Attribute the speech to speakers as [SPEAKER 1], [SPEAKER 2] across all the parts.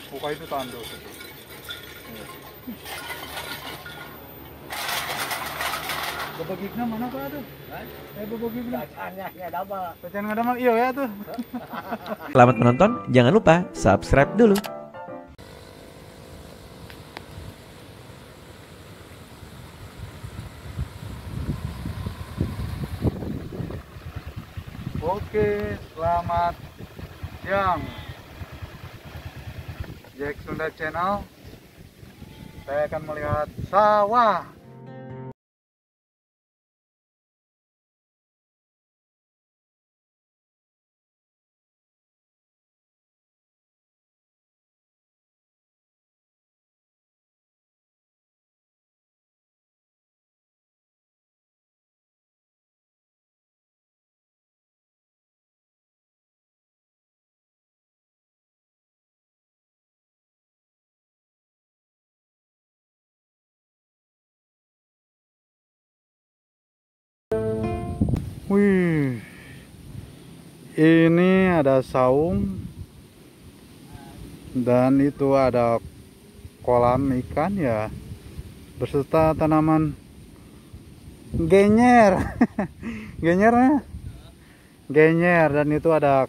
[SPEAKER 1] Buka itu tandus itu. Bebegigna mana Pak tuh? Bebegigna. Pacan ngadamel iya ya tuh.
[SPEAKER 2] Selamat menonton, jangan lupa subscribe dulu.
[SPEAKER 1] Oke, selamat siang. Jack Sunda Channel. Saya akan melihat sawah. Wih, ini ada saung dan itu ada kolam ikan ya, berserta tanaman genyer, genyernya, genyer, dan itu ada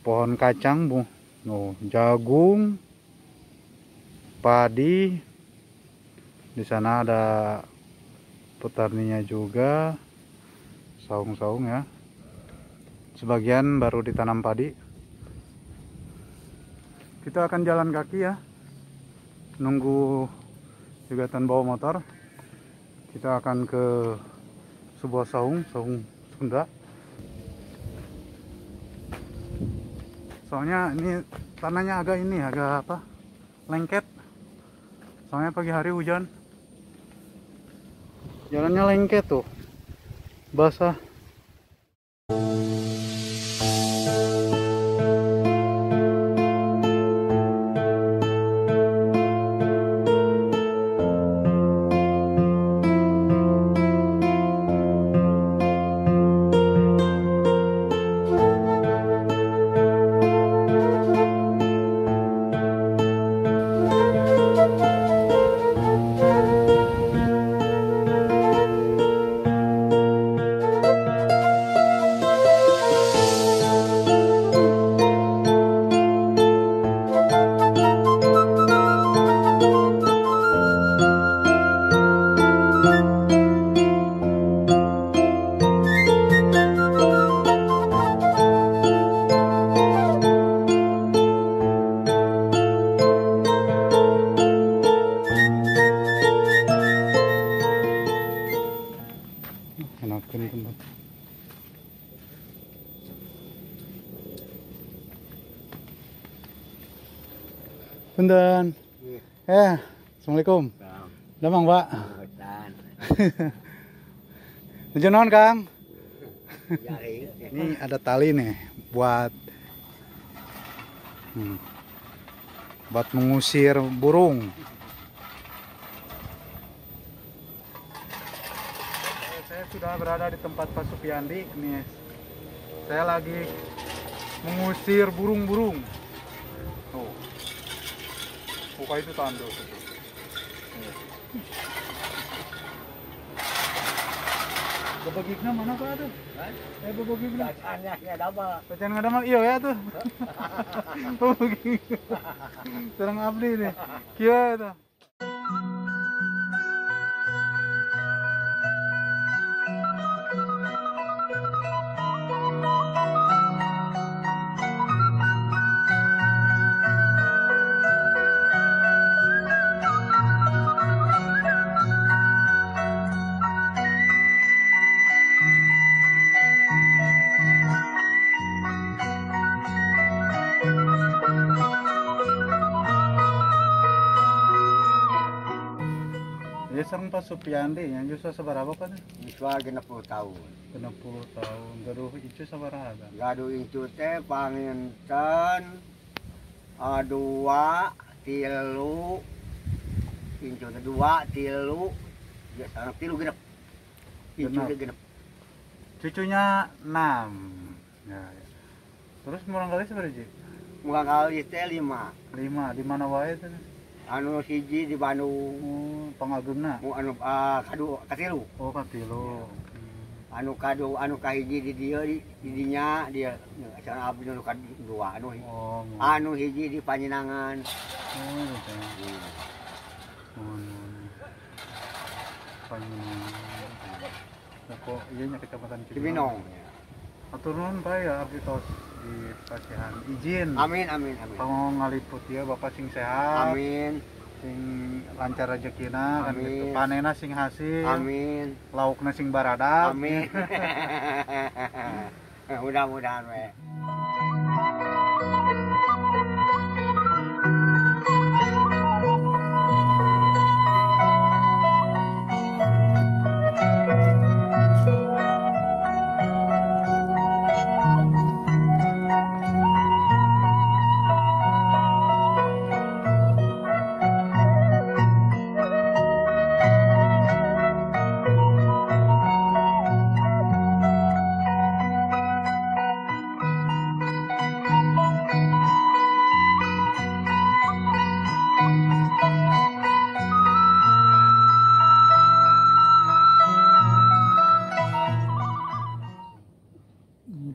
[SPEAKER 1] pohon kacang, bu, no, jagung, padi, di sana ada petaninya juga, saung-saung ya. Sebagian baru ditanam padi. Kita akan jalan kaki ya, nunggu juga tan bawa motor. Kita akan ke sebuah saung, saung Sunda. Soalnya ini tanahnya agak ini, agak apa, lengket. Soalnya pagi hari hujan. Jalannya lengket tuh, basah. Punten. Assalamualaikum. Damang, Pak. Nuju naon, Kang? Ini ada tali nih buat buat mengusir burung. Saya sudah berada di tempat Pak Supiandi nih. Saya lagi mengusir burung-burung. Oh. Buka itu tandus itu. Bebegigna mana Pak tuh? Bebegigna. Pacan ngadamel iya ya tuh. Bebegig. Serang abdi nih. Kieu tuh. Ya sareng Pak Supiandi yang justru sabaraha Pak?
[SPEAKER 3] Yuswa 60 tahun.
[SPEAKER 1] 60 tahun. Gaduh incu sabaraha?
[SPEAKER 3] Gaduh incu teh panginten 2 3 incu teh 2 3 ya sareng 3 genep. Incu teh genep.
[SPEAKER 1] Cucunya 6. Ya, ya. Terus murang kali sabaraha?
[SPEAKER 3] Murang kali teh 5.
[SPEAKER 1] 5 di mana wae teh?
[SPEAKER 3] Anu hiji di Bandung.
[SPEAKER 1] Oh, pangageungna.
[SPEAKER 3] Anu kadu katilu.
[SPEAKER 1] Oh, katilu.
[SPEAKER 3] Anu kadu anu kahiji di dieu di dinya dia cenah abdi nu kadua anu.
[SPEAKER 1] Oh,
[SPEAKER 3] anu hiji di Panyinangan.
[SPEAKER 1] Oh, gitu. Oh, Panyinangan. Kok ieu nya Kecamatan
[SPEAKER 3] Cibinong.
[SPEAKER 1] Atur nuhun Pak ya abdi tos di pasihan izin.
[SPEAKER 3] Amin amin amin.
[SPEAKER 1] Kanggo ngaliput ya Bapak sing sehat.
[SPEAKER 3] Amin.
[SPEAKER 1] Sing lancar rezekina kan gitu. Panena sing hasil.
[SPEAKER 3] Amin.
[SPEAKER 1] Laukna sing baradak.
[SPEAKER 3] Amin. Mudah-mudahan we.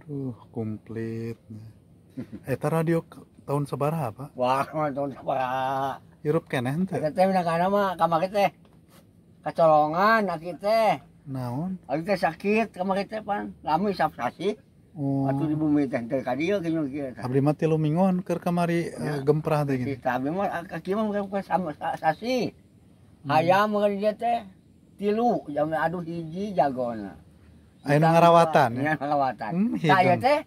[SPEAKER 1] Aduh, komplit. Eta radio tahun sabaraha, Pak?
[SPEAKER 3] Wah, tahun sabaraha.
[SPEAKER 1] Hirup keneh teh.
[SPEAKER 3] Eta teh minangkana mah kamari teh. Kacolongan aki teh.
[SPEAKER 1] Naon?
[SPEAKER 3] Aki teh sakit kamari teh pan. Lami sapsasi.
[SPEAKER 1] Oh.
[SPEAKER 3] Atuh di bumi teh teh ka dieu kieu kieu.
[SPEAKER 1] Abdi mah 3 mingguan keur kamari gemprah teh gini.
[SPEAKER 3] Kita abdi mah kaki mah bukan sama sasi. Hayam mah dia teh 3 jam aduh hiji jagona.
[SPEAKER 1] Aya nu ngarawatan
[SPEAKER 3] ya. Ngarawatan. Tah ieu teh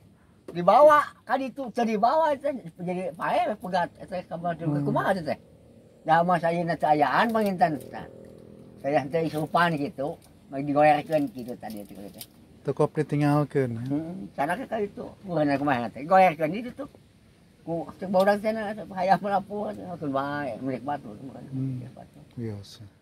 [SPEAKER 3] dibawa ka ditu teu dibawa teh jadi pae pegat teh kamar kumaha teh. Da mah sayeuna teu ayaan panginten tah. Saya teh isupan gitu, mah digoerkeun kitu tadi teh.
[SPEAKER 1] Teu kop ditinggalkeun.
[SPEAKER 3] Heeh, sana ka ditu. Bukan kumaha teh, goerkeun ditu tuh. Ku cek baurang teh hayam lapur keun bae milik batu.
[SPEAKER 1] Biasa.